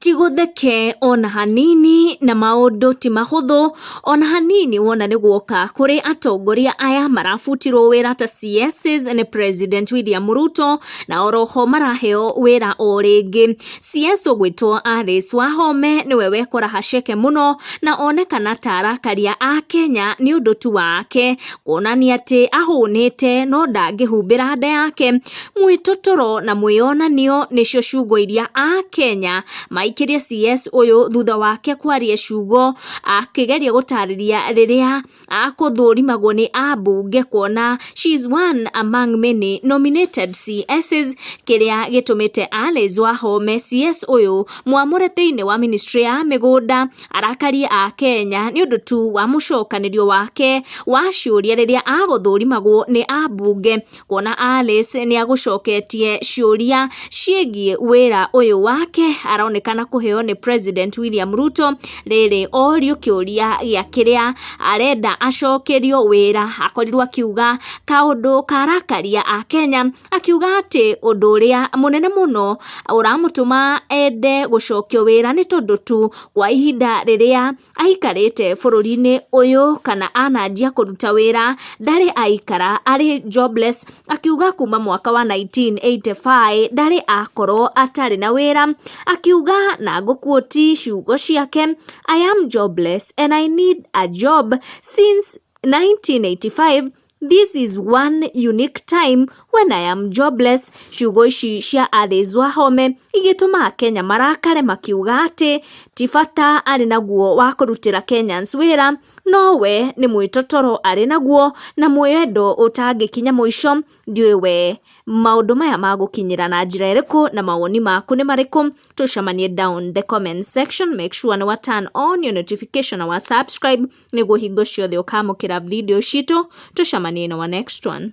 Ti gũtheke ona hanini na maũndũ ti mahũthũ ona hanini wona nĩ guoka kũrĩ atongoria aya marabutirwo wĩra ta CSs nĩ President William Ruto na oroho maraheo wĩra o rĩngĩ. CS ũgwĩtwo Alice Wahome nĩwe wekora haceke mũno na onekana ta arakaria a Kenya nĩ ũndũ tu wake kuonania atĩ ahũnĩte no ndangĩhumbĩra nda yake. Mwĩtotoro na mwĩyonanio nĩcio ciugo iria a Kenya maikĩrie CS ũyũ thutha wake kwaria ciugo akĩgeria gũtarĩria rĩrĩa akũthũrimagwo nĩ ambunge kuona she is one among many nominated CSs kĩrĩa gĩtũmĩte Alice Wahome CS ũyũ mwamũre thĩinĩ wa ministry ya mĩgũnda arakarie a Kenya nĩ ũndũ tu wa mũcokanĩrio wake wa ciũria rĩrĩa agũthũrimagwo nĩ ambunge kuona Alice nĩ agũcoketie ciũria ciĩgiĩ wĩra ũyũ wake aronekana kũheo nĩ President William Ruto rĩrĩ orio kĩũria gĩa kĩrĩa arenda acokerio wĩra akorirwo akiuga kaũndũ karakaria a Kenya akiuga atĩ ũndũ ũrĩa mũnene mũno ũramũtũma ende gũcokio wĩra nĩ tondũ tu kwa ihinda rĩrĩa aikarĩte bũrũri-inĩ ũyũ kana ananjia kũruta wĩra ndarĩ aikara arĩ jobless akiuga kuma mwaka wa 1985 ndarĩ akorwo atarĩ na wĩra akiuga na ngũkuoti ciugo ciake, "I am jobless and I need a job since 1985. This is one unique time when I am jobless." Ciugo ici cia Alice Wahome igĩtũma Akenya marakare makiuga atĩ ti bata arĩ naguo wa kũrutĩra Kenyans wĩra no we nĩ mwĩtotoro arĩ naguo na mwĩyendo ũtangĩkinya mũico. Ndiũĩ we maũndũ maya magũkinyĩra na njĩra ĩrĩkũ na mawoni maku nĩ marĩkũ? Tũcemanie down the comment section. Make sure nĩ wa turn on your notification na wa subscribe nĩguo hingo ciothe ũkamũkĩra video citũ. Tũcemanie na wa next one.